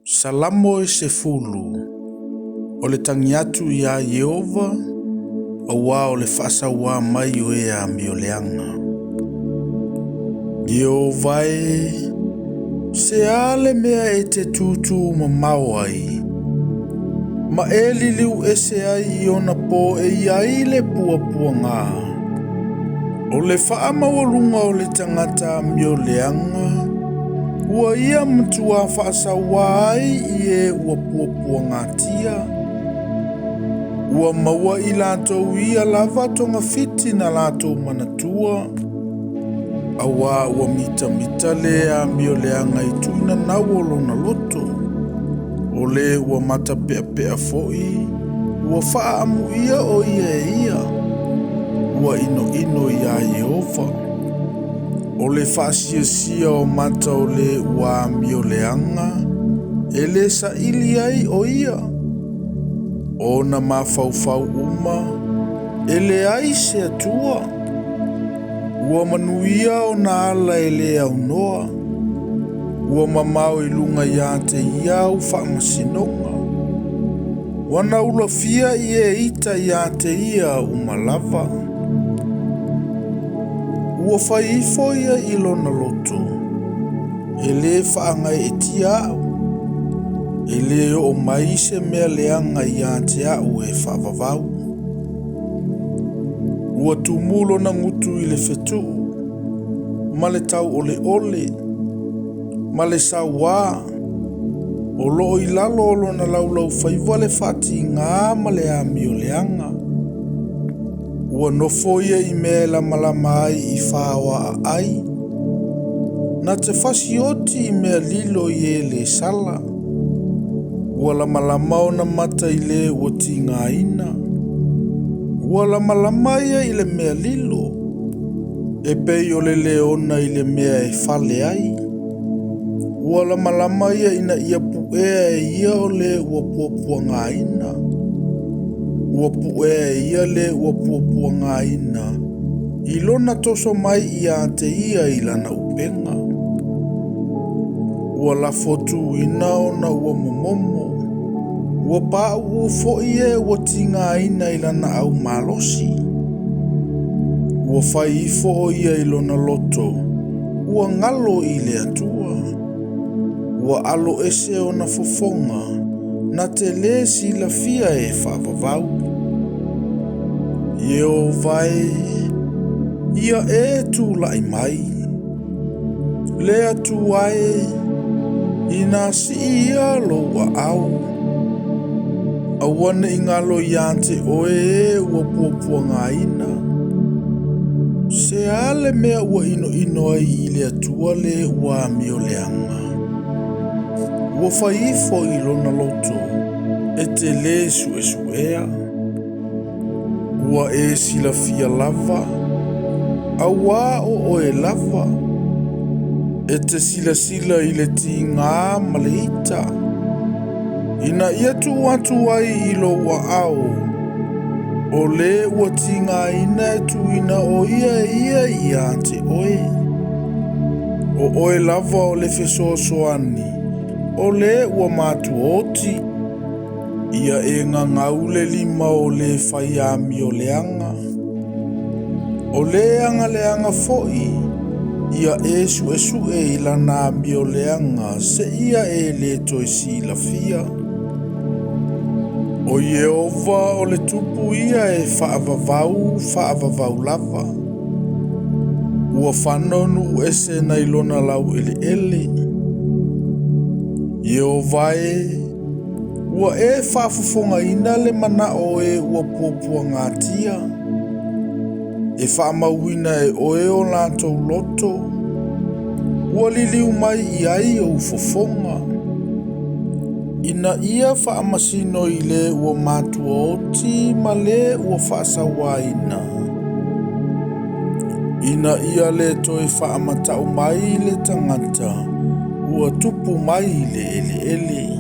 Salamo e 10, o le tagi atu iā Ieova, auā o le faasauā mai o e amioleaga. Ieova e, se a le mea e te tūtū mamao ai, ma e liliu ese ai i ona pō e i ai le puapuaga? O le faamaualuga o le tagata amioleaga, ua ia matuā faasauā ai i e ua puapuagatia. Ua maua i latou ia lava togafiti na latou manatua, auā ua mitamita le amioleaga i tuinanau o lona loto. O le ua matapeapea foi, ua faaamuia o ia e ia, ua inoino iā Ieova. O le faasiasia o mata o le ua amioleaga, e lē saili ai o ia. O ona mafaufau uma, e leai se Atua. Ua manuia ona ala e lē aunoa, ua mamao i luga iā te ia au faamasinoga. Ua na ulafia i e ita iā te ia uma lava. Ua fai ifo ia i lona loto, e lē faagaeetia au, e lē oo mai se mea leaga iā te au e faavavau. Ua tumu lona gutu i le fetuu, ma le tauoleole, ma le sauā, o loo i lalo o lona laulaufaiva le faatigā ma le amioleaga. Ua nofo ia i mea e lamalama ai i faoa aai, na te fasioti i mea lilo i e lē sala. Ua lamalama ona mata i le ua tigaina. Ua lamalama ia i le mea lilo, e pei o le leona i le mea e fale ai. Ua lamalama ia ina ia puea e ia o le ua puapuagaina. Ua puea e ia le ua puapuagaina, i lona toso mai iā te ia i lana upega. Ua lafotuina ona ua momomo, ua pauu foi e ua tigaina i lana aumalosi. Ua fai ifo o ia i lona loto, ua galo i le Atua. Ua alo ese ona fofoga, na te lē silafia e faavavau. Ieova e, ia e tulai mai. Le Atua e, inā sii ia lou aao. Aua ne i galo iā te oe e ua puapuagaina. Se a le mea ua inoino ai i le Atua le ua amioleaga? Ua fai ifo i lona loto, e te lē suesuea. Ua e silafia lava, auā o oe lava. E te silasila i le tigā ma le ita, ina ia tuu atu ai i lou aao, o le ua tigaina e tuuina o ia e ia iā te oe. O oe lava o le fesoasoani, o le ua matuaoti. Ia e gagau le lima o le fai amioleaga. O le agaleaga foi, ia e suesue i lana amioleaga seia e lē toe silafia. O Ieova o le Tupu ia e faavavau faavavau lava. Ua fano nuu ese nai lona laueleele. Ieova e, ua e faafofogaina le manao o e ua puapuagatia. E faamauina e oe o latou loto, ua liliu mai i ai ou fofoga. Ina ia faamasino i le ua matuaoti ma le ua faasauaina. Ina ia lē toe faamatau mai le tagata ua tupu mai i le eleele.